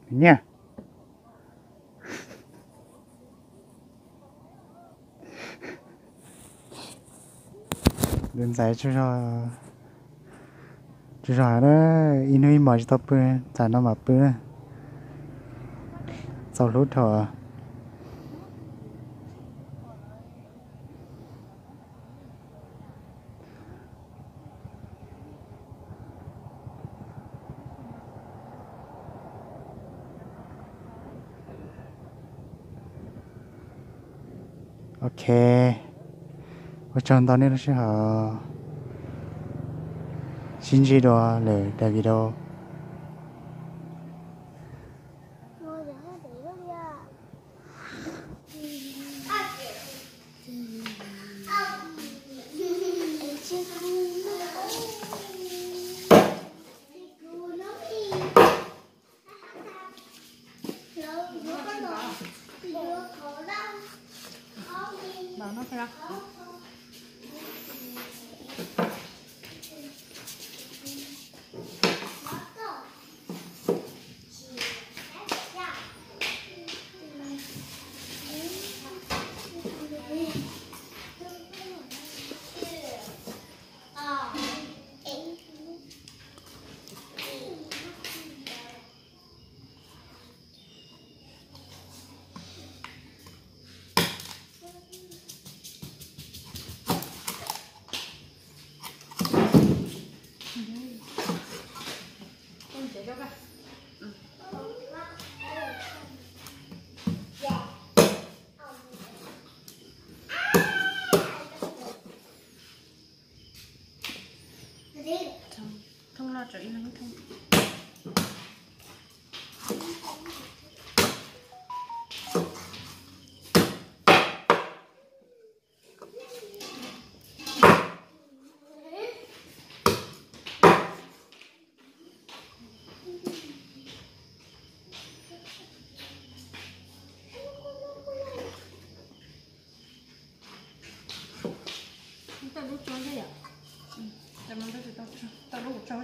Nyiaj. Ntxhais tsaug zog na, ib hnub ib hmos tsis tau pw, ntxhais no mam pw, txaus hlub dhau. Ok, ua tsaug ntau nej lub sij hawm, sib ntsib dua lwm daim video. Thoob loj tsawv ib leeg thoob. Tau lub tso thiab yom? Tau lub tso, tau lub tso.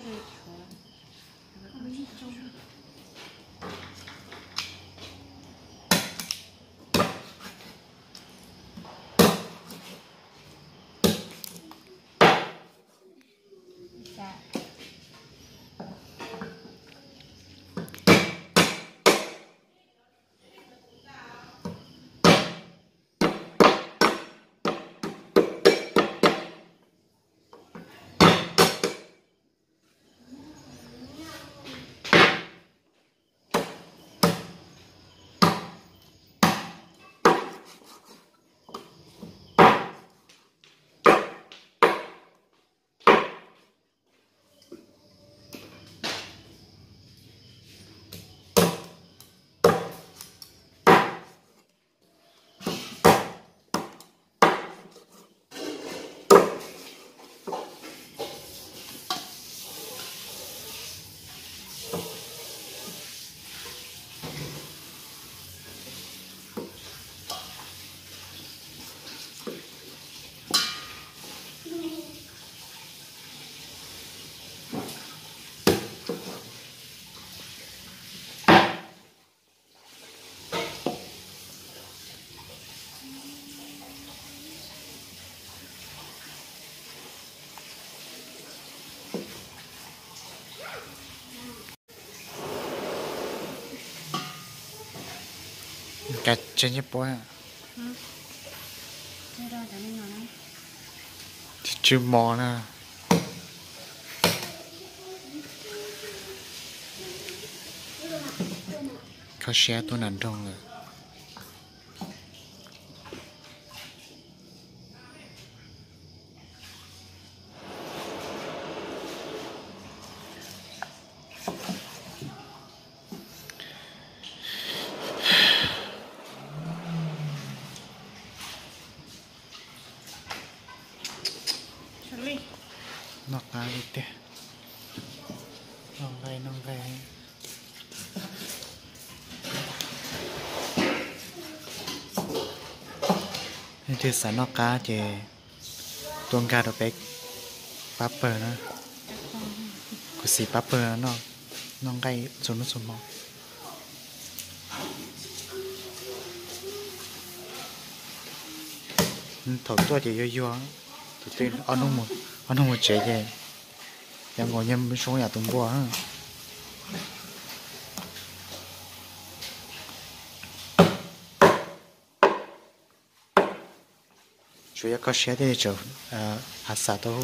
Kav tseg ncej puab. Tsw mos na. Kho siab tuaj nram nroog lawm. Noj qab li tiag. Noj nqaij noj nqaij. Leej twg xav noj qab ces tuaj nkag rau peb pab pawg na, kuv xis pab pawg noj nqaij txhua hnub txhua hmo. Thaum tuaj ces yuag yuag, tus twg ob hnub mus tsev ces cov nkaus nyiaj zoo yam tus npua. Tsuas yog koj siab thiaj li tseem hav xav tau.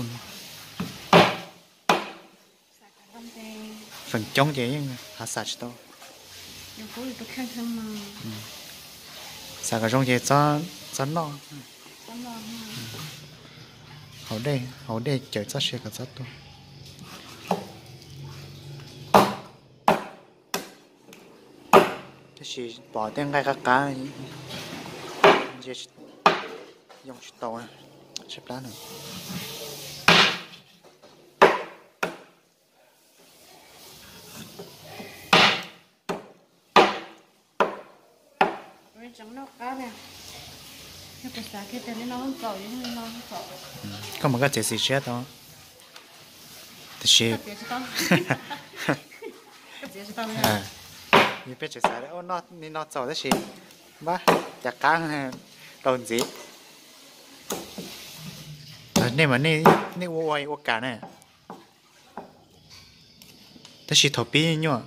Feem coob ces yeej hav xav tsis tau. Xav kom zoo ces txhob noj. Haus dej, haus dej cawm txoj sia kom txhob tuag. Tab sis pom tej nqaij qab qab, yoo tsis tau, tshaib plab na. Koj mas koj txiav xis siab tau, tab sis peb tseem xav li no txaus tab sis npab cas qab rau ntxiv. Nej mas nej ua ua ua kam na. Tab sis thaum pib nyuaj,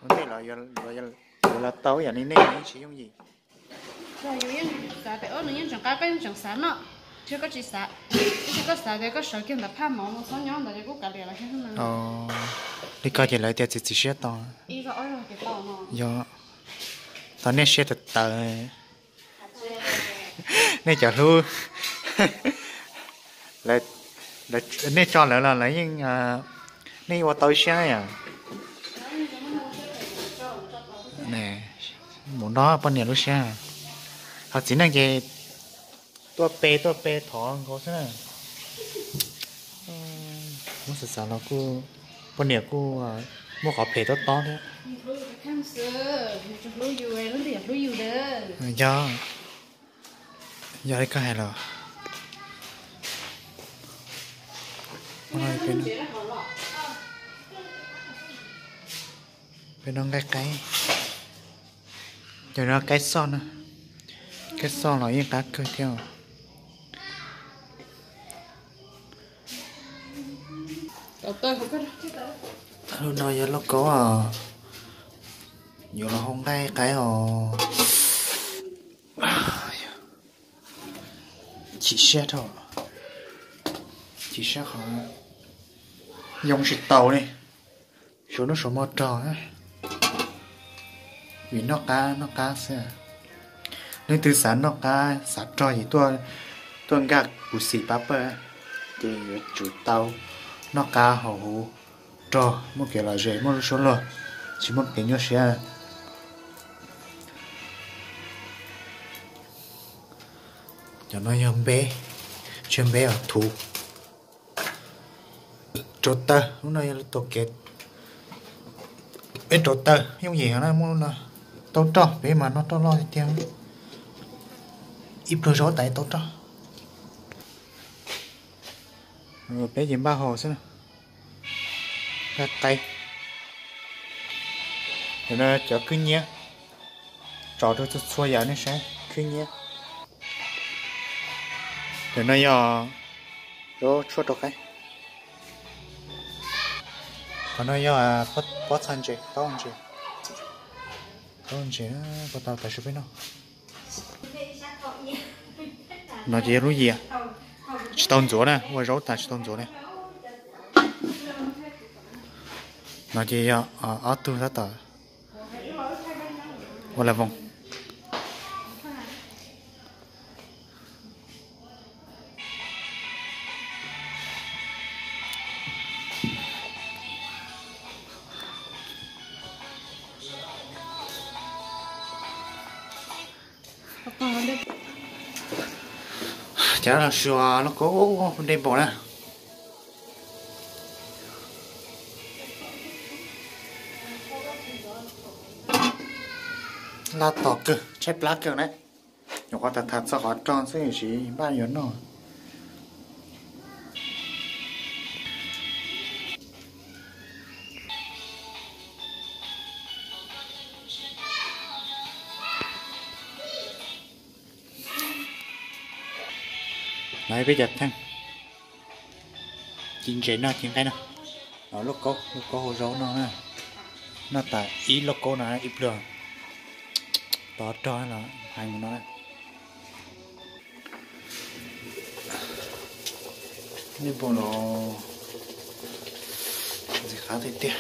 ua ntej los yuav los tau ib yam li nej yeej tsis yooj yim. Yus yeej xav tias nws yeej tseem qab, koj yeej tseem xav noj, tsis koj tsis xav, tab sis koj xav tias koj sawv kiag ntawm phaj mov no txhob nyob ntawd ces kuj kav liam lawm xwb. Li ko ces lawv tias txiav txim siab tau. Yog, tau nej siab tawv tawv. Nej cov hlub, nej tso lawv los lawv yeej, nej ua tau ib siab na yom. Mus nrog poj niam lub siab, ho txiv neej ces tuaj pe tuaj pe thov nkaus xwb na. Muab xav xav los kuj, poj niam kuj muaj qhov phem tob tob thiab. Yog, yog li koj hais los. Peb noj nqaij qaib, cov no qaib xoj na, qaib xoj los yeej qab kawg thiab. Lub no yog lauj kaub, yuav los hau nqaij qaib os. Chim siab dhau, chim siab qhov yoo tsis tau li, suav hnub suav hmo rog, vim noj qab noj qab xwb. Leej twg xav noj qab xav rog ces tuaj nkag kuv xim pab pawg, ces yuav tsum tau noj qab haus huv, rog, muaj kev lom zem, muaj lub suab luag, tsis muaj kev nyuaj siab. Cov no yog npeb, tshiab npeb os, thuv, rau tawg. Lub no yog lub tau kev, peb rau tawg yooj yim heev na, muaj lub no tau roj, peb mas noj roj loj tiag tiag, ib pluag zaub tas tau roj. Peb ces npaj haus xwb. Nqaij qaib, cov khwb nyiab, tso rau txhua txhua yam nej saib, khwb nyiab. Cov no yog lub tshuaj rau qaib. Qhov no yog pob txha ntses, taub ntses, taub ntses, pob tau tas su peb noj. No ces yog lub yias, tsis tau ntxuav na, ua zaub tas tsis tau ntxuav na. No ces yog ob tug tab tom ua la voos. Cov no los sis los kuj dej npaum na. Tab tom kawg, tshaib plab kawg na. Nyuam qhuav tham tham txog qhov rog xwb, tiam sis npaj yuav noj. Los peb cov theej, ci ntses noj ci nqaij noj. Los lauj kaub, lauj kaub hau zaub noj na. Noj tas ib lauj kaub no ib pliag tov rog los hais mus no na. Nej npau los ntxim qab tiag tiag.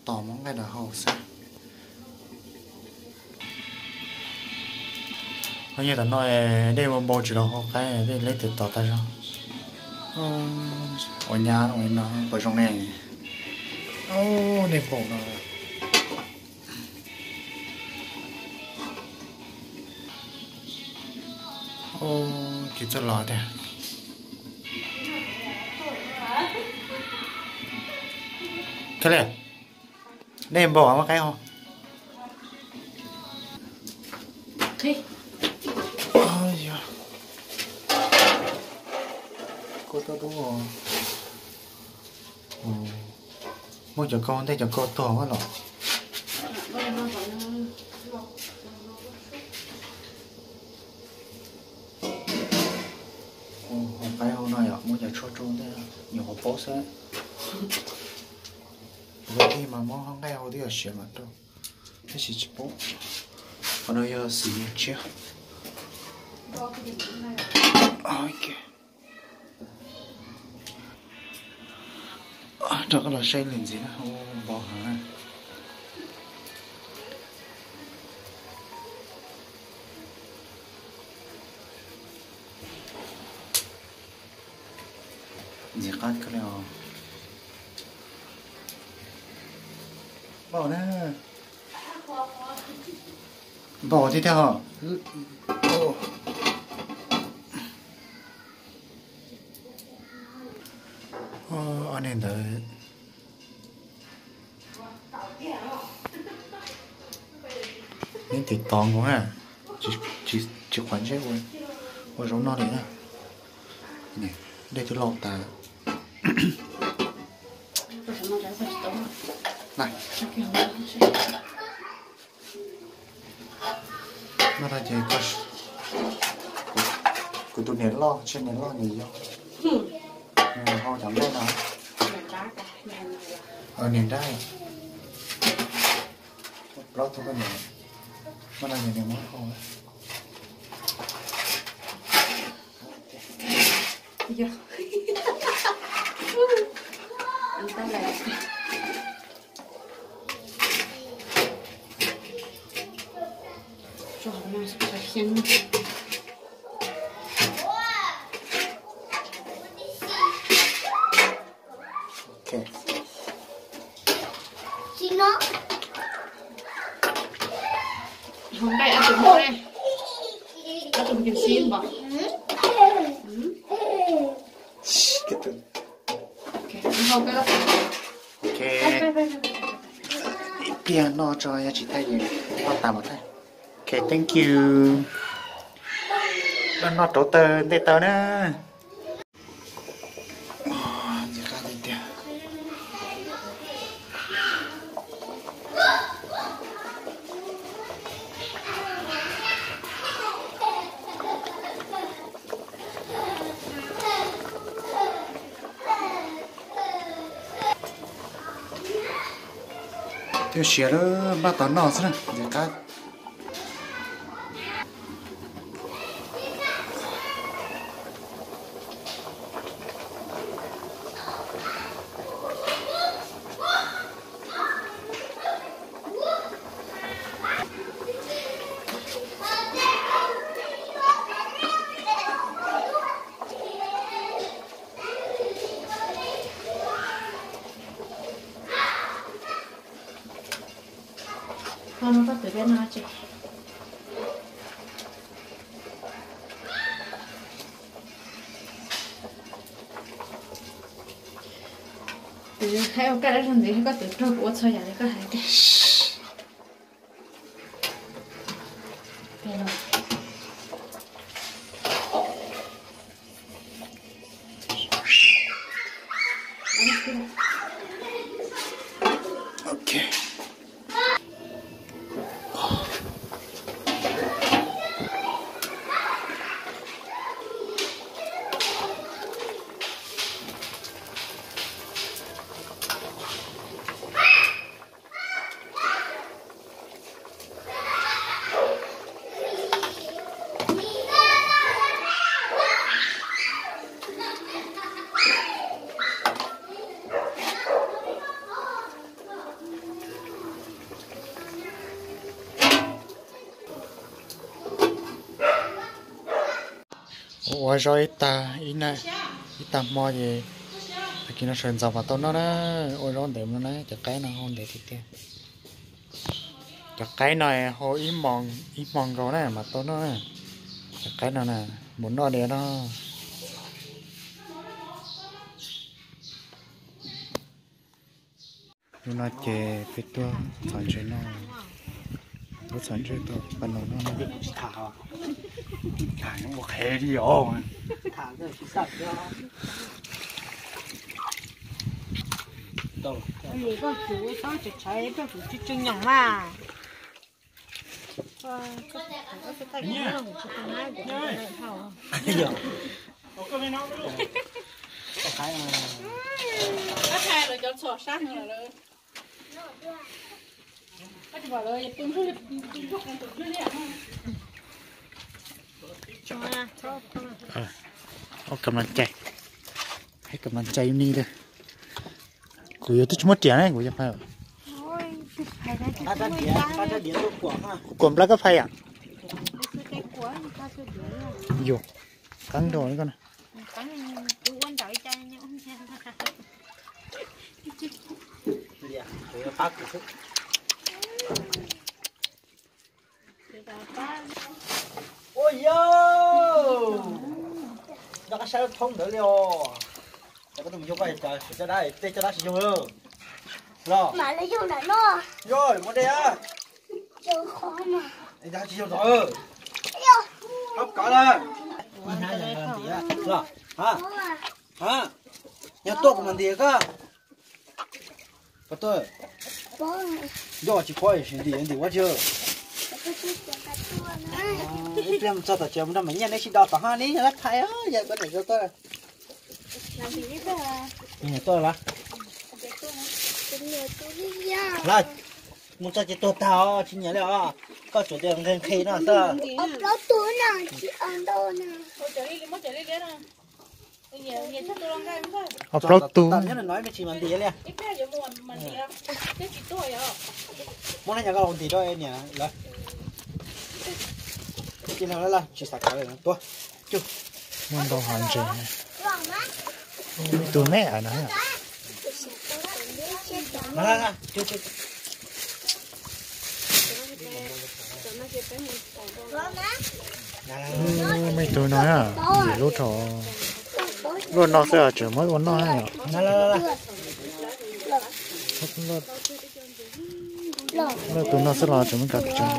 Tos muab nqaij los hau xwb. Koj nyiaj tom no, dej npau npau tsis los hau qaib, dej leb twb tov tag zog. Ua nyab ua no puas zoo ne? Nej npau no. Ces txawj los tiag. Thiaj li, nej npau muab qaib hau. Muab cov kau ntej cov kau tuag los. Hau qaib hau no yog muab cov tshuaj rau ntej, nyuam qhuav paub xwb. Kuv tig mas muab nqaij hau twb yog siav mas rau, tab sis tsis paub. Qhov no yog xim nyuag tshiab. Rau koj los saib lwm ntxiv na, npau heev na. Ntxim qab kawg li os. Npau na. Npau thiab thiab os. Ob niag ntawd neb tiv tov nkaus na, tsis qhuav ntsej ua zaub noj li na. Dej twb lau tas. Noj no ces kuv tus niam loj, tus niam loj nws yog, nws hau cov nqaij no. Niam nrab, plaub tug koj niam, noj no ces nws muab hau. Hau nqaij ob tug npau ne, ob tug npau xib npau. Ok, ib pliag noj tso, yog tsis thaij ces noj tas mam thaij. Ok, thank you. Noj rauv taws ntej taws na. Ntxim qab tiag tiag. Twb siav lawm, npaj tos noj xwb na, ntxim qab. Koj no koj twv peb no tsis. Kuv hais ua kaj dab tsi ntxiv, koj twv raug kuv ua txhua yam li koj hais tiag. Ok. Ua zog ib tag, ib tag hmo ces tag kis no sawv ntxov mas tau noj na. Ua zaub ntev no na, cov qaib no hau ntev tiag tiag. Cov qaib no hau ib hmo nkaus na mas tau noj na. Cov qaib no na, mus noj diav no. Hnub no ces peb tuaj txhos ntses no, tuaj txhos ntses tuaj pab no no. Ua kam naj cai, hais kam naj cai ni lawm. Kuv yuav twb tsis muaj riam ne, kuv yog phais. Kuv kuam nplab koj phais yom. Yus, qeeb rau koj na. Ua yau, nrog qab saib thoob ntawd li os. Cov koj tus mus yug koj cov coj dab, tej coj dab tsis yug los. Mam li yug ntawm no. Yog muaj dej a. Tsis yug zog. Hab kav lawm. Los, ha, yog tuaj kuv mam ntim koj. Pov tuaj, yog tsis pom ntim ntim ua tsi. Ib pliag mus txog tom tsev mus nrog Maiv Nyiaj neb sib do tom hab neb yog lab phais yog koj niam zoo tuaj. Nyiam tuaj los? Mus txog ces tuag tag os, tsis nyiam li os. Koj tsuas tias nqhis nqhis no xwb. Ob plaub tug. Muab nab nyas koj los ntim rau niam lawv. Tsis xav khav tuaj. Muaj ntau hov ntses. Ib tug neb no. Muaj ib tug no, ntim lub rau, luaj no xwb tseem muab ua noj. Luaj tus no xwb los tseem muab kav tsev.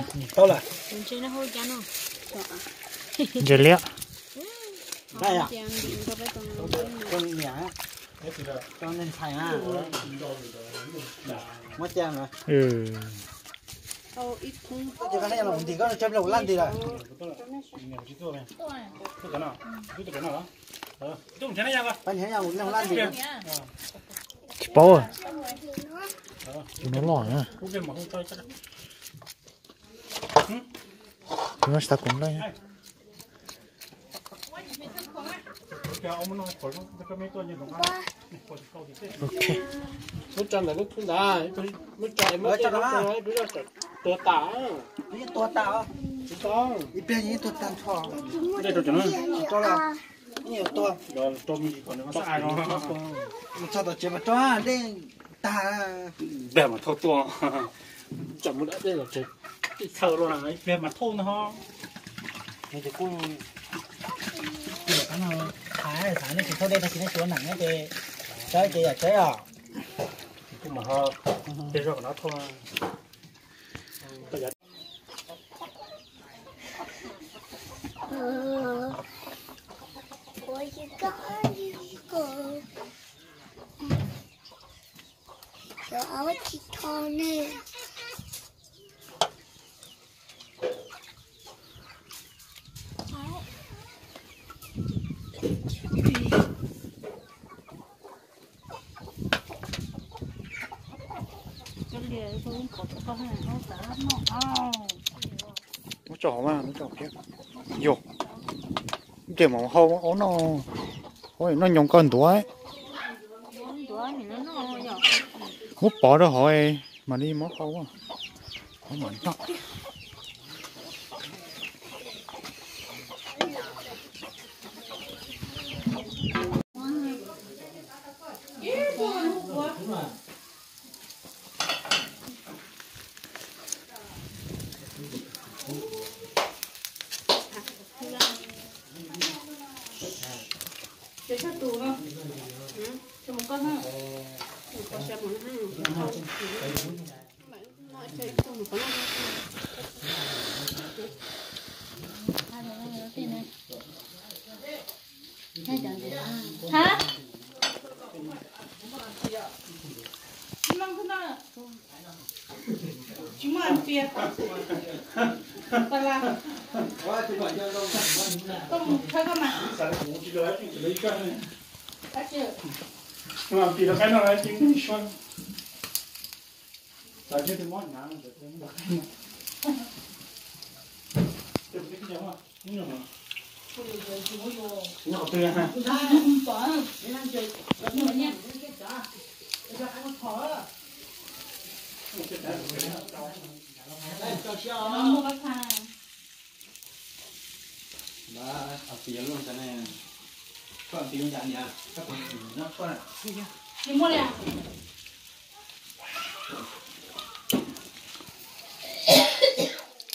Ntses liab. Tsis paub, tus no loj na. Tus no tsis tas kuv nplej. Ok. Muab tso ntawm lub khub ntawd, muab tso, muab tso, tuag tas. Ib pliag yeej tuag tag nrho. Mus txog tom tsev mas tso dej tag. Npleg mas thauj tuaj, tsam muaj dab dej los tsev, ib txhaw los ib pliag mas thauj no. Ces kuj, kuj xav nej tsis thauj dej tag kis nej tsis ua neej ces tsawb ces yam tsawb os. Kuj mas ho tej zog kom no thauj. 我一个二一个，小熬起床呢。Muab tso hauv mas, muab tso hauv thiab. Yog, ces mam hau ob no, noj nyoos koj ntuav. Muab pov rau hauv mam li muab hau. Hau mam noj. Hab, tsis muaj pias, pas las, koj mus khawb koj mas.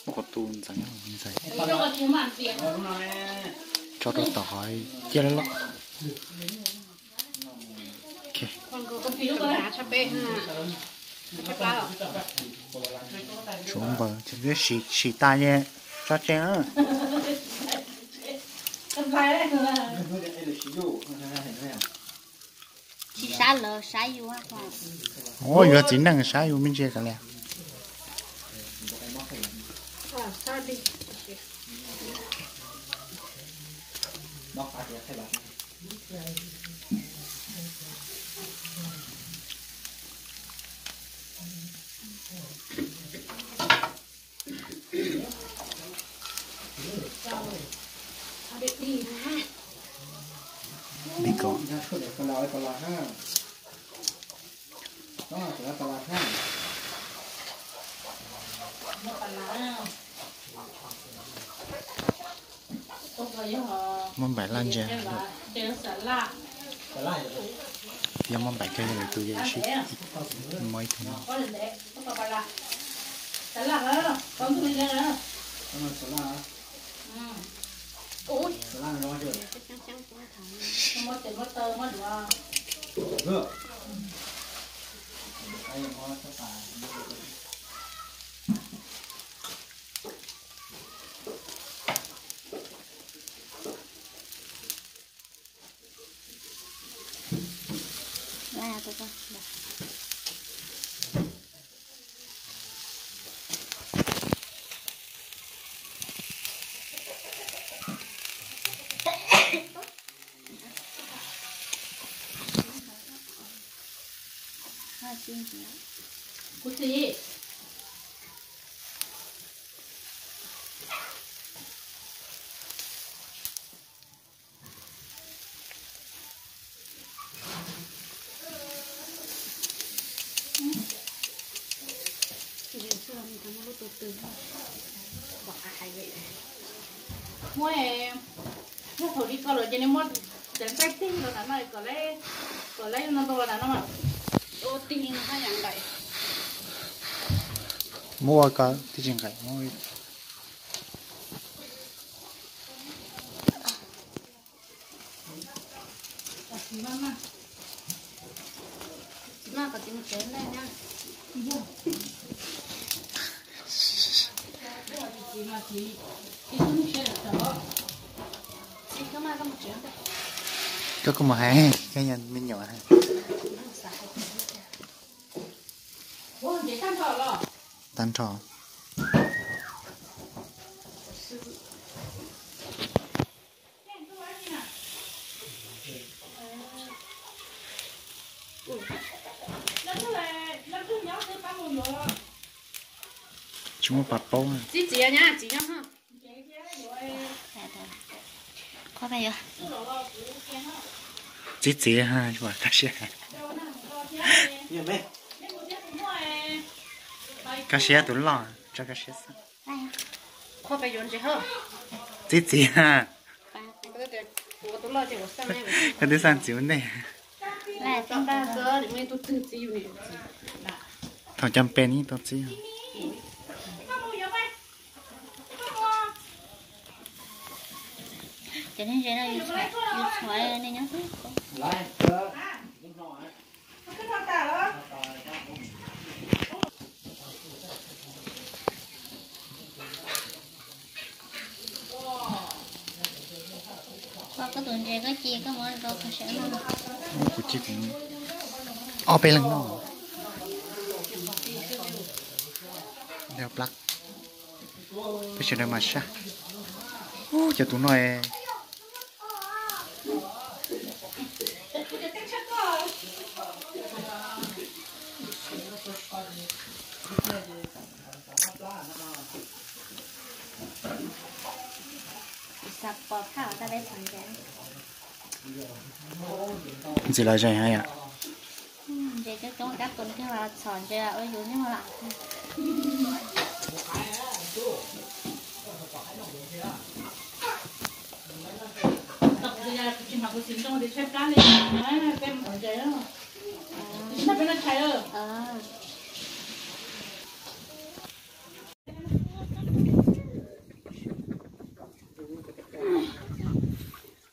Ua tu ntxeev ntxeev. Tso rau tom qhov ciaj loj loj. Tshuav npaws, sim tas ces tso tseg. Tsis sab lawv, sab yus. Ua yuav txiv neej sab yus me ntsis kav liam. Bi ko. Muab npaim laj ntsia. Yog muab npaim kiag yog lwm tus, yog ib sib muab ib tug no. Kuv txiv. Muab, muab thaum li ko lawm ces nws muab cov nqaij tig los nram no kom, kom lawv no rau los nram no mas. Ua tig li no haj yam nqaim. Muab ua ko tib tsis nqaim. Koj kuj mus hais, koj yog me nyuam. Tag nrho. Tsis muaj pas paub. Txiv txiv, koj siab tus loj, tso koj siab xwb. Txiv txiv, koj twb xaj txiv ua ntej. Thaum cov pem yeej tau txiv. Cov neeg ze no yus txhua nej nyob xwb. Koj tus ntses koj ci koj muab rau kuv sawv no. Kuv ci kuv ob peb leeg no. Peb sawv daws mas sab. Ub, cov tus no. Ntxim lom zem heev yom.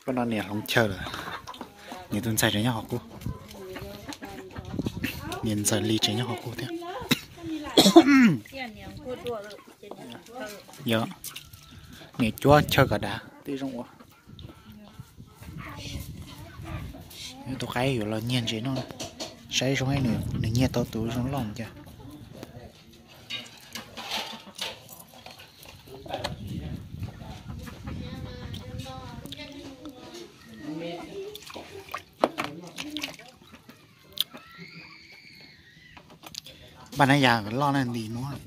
Koj no niam hloov chaw lawm. Niam tus ntxhais tseem nyob hauv qub. Niam ntxawm Lis tseem nyob hauv qub thiab. Yog, niam cuab chaw kom dav thiaj zoo ua. Tus qaib yuav los nyiag ntses noj, saib zoo nws nyiag tau tus zoo loj mus cas. Npaj na yas loj na ntim mus.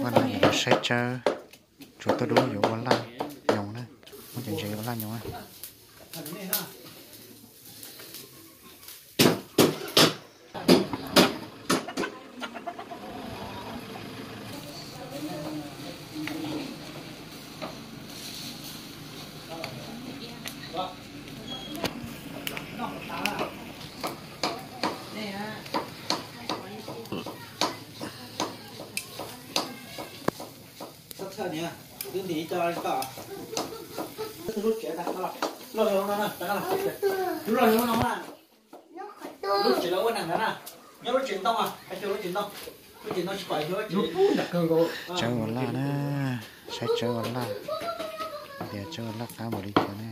Ua no yuav saib tsawb, tsuas tuaj dub yuav ua laj nyoos na, muab cov ntses ua laj nyoos na. Lub tsev lawv ua neeg ntawd na, nyob lub tsev ntoo, lub tsev ntoo, lub tsev ntoo tsis pom. Tsawb ua laj na, saib tsawb ua laj, tias tsawb ua laj qab npaum li cas na.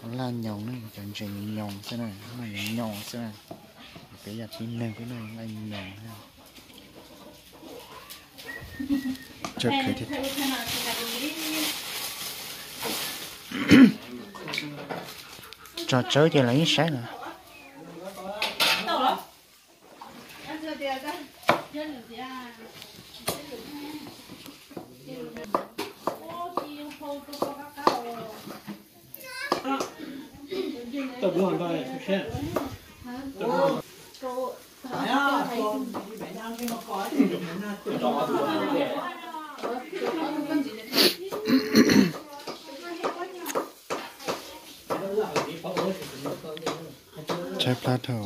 Ua laj nyoos na, cov ntses nyoos xwb na, nyoos xwb na. Peb yog tib neeg peb noj laj nyoos na. Tso tsawb ces lawv yeej saib lawm. Tshaib plab dhau.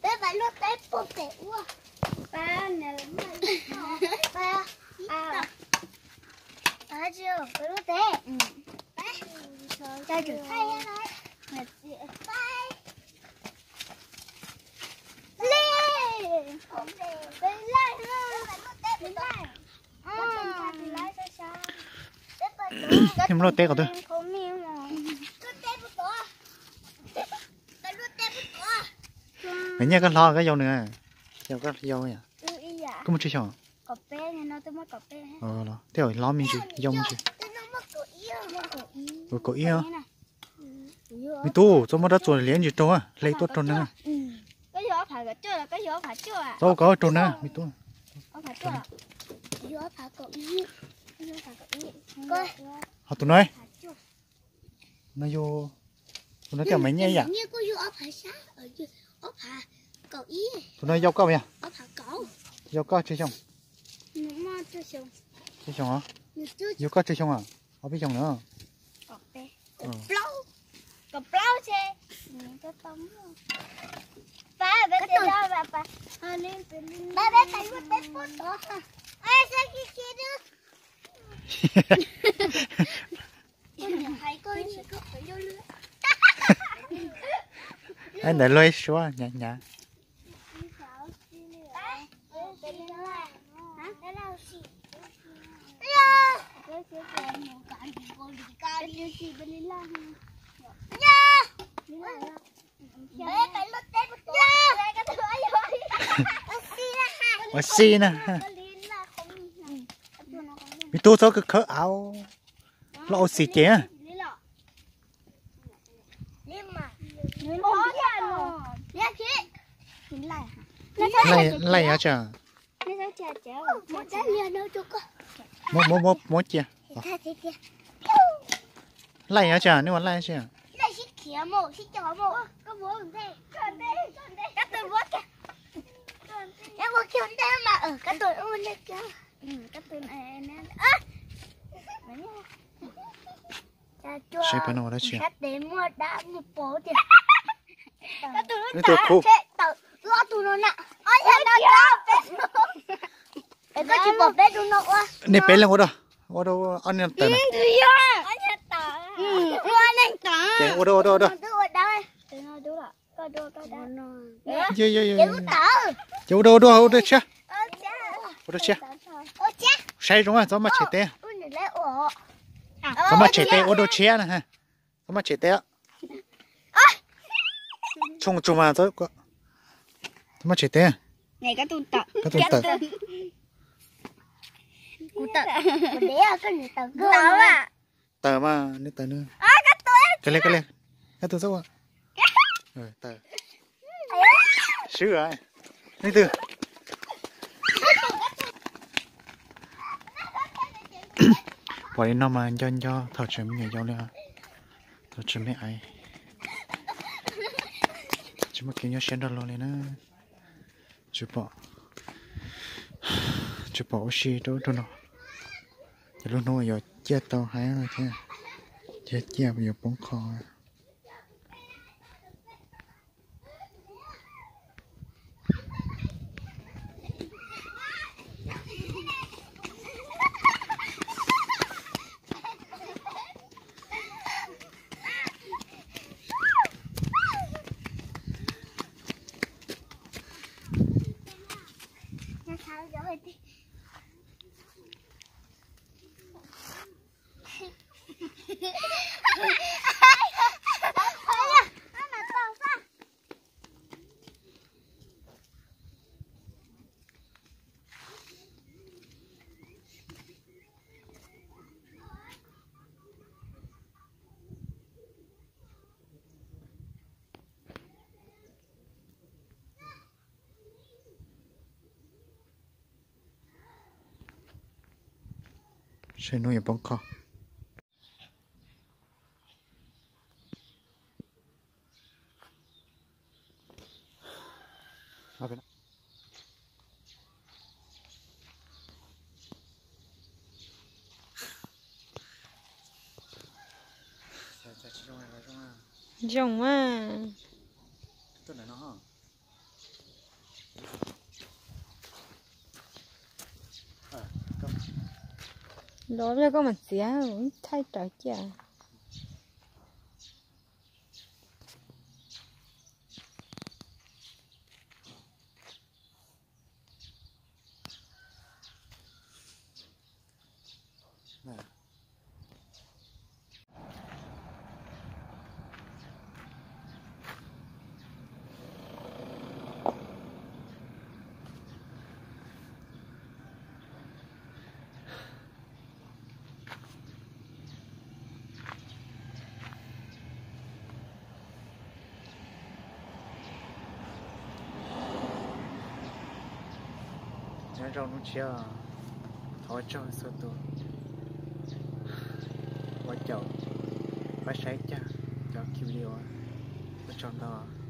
Peb pais luaj teb puag pem ua. Pab, pab, pab, pab, peb luaj teb. Coj tsum thaij. Li, peb laij, peb laij. Luaj teb qhov twg? Nws nyiaj koj hlob koj yau nws, yau koj yau. Koj muaj tsawg xyoo? Thiaj hlob me ntsis yau me ntsis. Kaum ib. Me tub, txhob muab rab txuas liab ntsis raug, hle tuaj raug neeg. Txhob ua kom raug neeg me tub. Ho tus no, no yog, tus no coj me nyiaj yam. Tus no yau koj yog? Yau koj tsawg xyoo? Tsawg xyoo os? Yau koj tsawg xyoo os? Ob peb xyoo na. Ntawd luag ib suab hnyav hnyav. Ua si na. Me tub txhob khawb khawb av, los ua si ces. Laij, laij tsa. Muab, muab, muab cia. Laij tsa, neb ua laij tsa. Seb pab no ua dab tsi? Neb tus khub. Neb peb leej ua dua, ua dua ob niag tawm na. Ces ua dua, ua dua, ua dua. Ces ua dua, ua dua, ua dua tshiab. Ua dua tshiab. Saib zoo, txhob maj tshem teb. Txhob maj tshem teb, ua dua tshiab na. Txhob maj tshem teb. Tshooj tsuag mas, txhob maj tshem teb. Koj tus tawm. Tawm mas, nws tawm nws. Ka le, ka le, ka tus txob ua. Swb leej twg? Pom li no mas nco nco thaum tseem me nyuam yaus li, thaum tseem me aiv, tsis muaj kev nyuaj siab nrog luag li na. Tsis pom, tsis pom ua si rau ub rau no. Ces lub hnub yuav ciaj tau heev thiab, ces ciaj yuav poob qho. Saib hnub yuav poob qho. Zoo mas. Los yog koj mam txiav, thaij rawv cia. Nyob zoo hnub tshiab, thov ua tsaug txhua tus uas caum pab saib cag cov clip uas ua tsaug ntau.